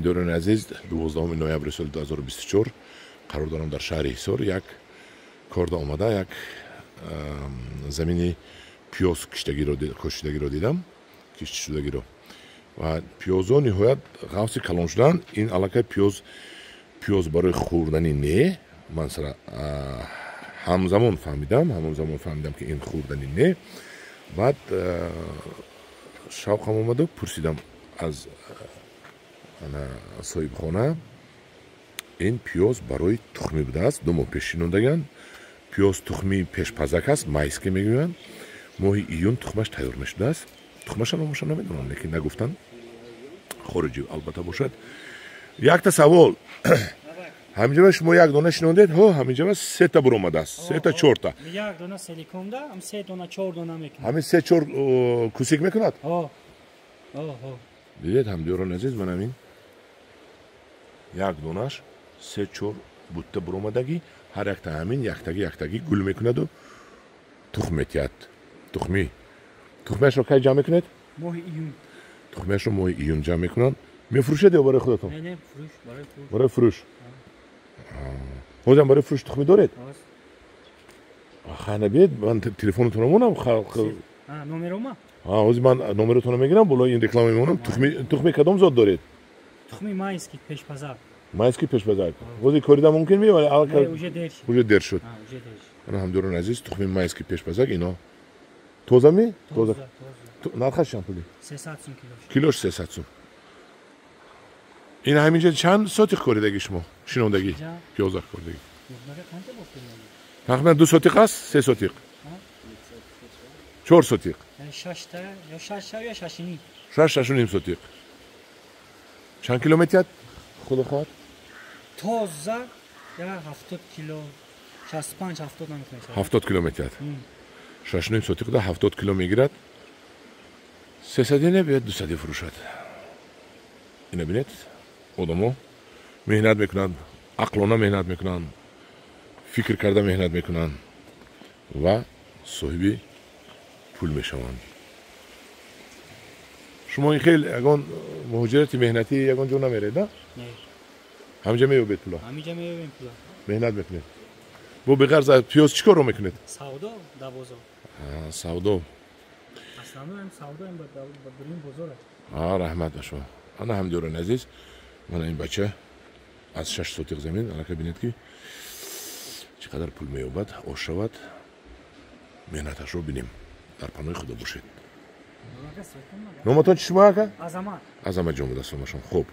Дӯрони азиз, 12 ноябри соли 2024 қарор дорам дар шаҳри Ҳисор. Як корда омада, як замини пиёз кошидагиро дидам, киштшудагиро. Ва пиёзо ниҳоят ғафси калон шуданд. Ин аллакай пиёз барои хӯрданӣ не. Ман сара ҳамзамон фаҳмидам, ки ин хӯрданӣ не. Баъд шавқам омаду пурсидам аз соҳибхона, ин пиёз барои тухмӣ будааст, 2 моҳ пеш шинондаган. Пиёз тухми пешпазак аст, майский мегӯянд. Моҳи июн тухмаш тайёр мешудааст. Тухмаша номаша намедонам, лекин нагуфтанд, хориҷӣ албатта бошад. Якта савол: ҳаминҷава шумо як дона шинондед, ҳо, ҳаминҷава сета буромадааст, сета, чорта. Як дона селиконда, ҳам се дона, чор дона мекунад. Ҳамин се чор кусик мекунад. Дидед, ҳамдиёрони азиз, ман ҳамин як донаш се чор бутта буромадагӣ, ҳар якта ҳамин яктагӣ яктагӣ гул мекунаду тухм метиҳад. Тухмӣ, тухмиашро кай ҷамъ мекунед? Моҳи июн. Тухмиашро моҳи июн ҷамъ мекунанд. Мефурӯшед ё барои худатон? Не, фурӯш, барои фурӯш. Барои фурӯш. Ҳозирам барои фурӯш тухмӣ доред? Хай, биед, ман телефонатонро монам. Номерома? Ҳозир ман номеротонро мегирам, болои ин реклама мемонам. Тухми кадом зот доред? Тухми майский пешпазак. Майский пешпазак. Ҳозир корида мумкин ми? Уже дер шуд. Ана, ҳамдиёрони азиз, тухми майский пешпазак, ино тоза ми? Тоза. Нархаш чанд пули? 300 сум килош. Килош 300 сум. Ин ҳаминҷа чанд сотиқ коридаги шумо? Шинондагӣ? Пиёза коридагӣ. Тахминан 2 сотиқ аст, 3 сотиқ? 4 сотиқ. Шашта ё шаш ё шаш ним. 6, 6.5 сотиқ. Чанд кило метиҳад? Худо хоҳад? Тоза я 70 кило, 65, 70 намекунад. 70 кило метиҳад. 6.5 сотиқда 70 кило мегирад. 300 не биёд, 200 фурӯшад. Ина бинед, одамо меҳнат мекунанд, ақлона меҳнат мекунанд, фикр карда меҳнат мекунанд ва соҳиби пул мешаванд. Шумо ин хел ягон муҳоҷирати меҳнатӣ ягон ҷо намеред, на? Ҳаминҷа меёбед пула? Ҳаминҷа меёбем пула. Меҳнат мекунед. Бо беғарз аз пиёз чӣ корро мекунед? Савдо дар бозор. Савдо. Аслан савдо ба дурин бозор. Раҳмат ба шумо. Ана, ҳамдиёрони азиз, мана ин бача аз 6 сотиқ замин аллакай бинед, ки чӣ қадар пул меёбад, ош шавад. Меҳнаташро бинем. Дар паноҳи Худо бошед. Номатон чи шумо, ака? Азамат. Азамат ҷон будааст номашон. Хуб.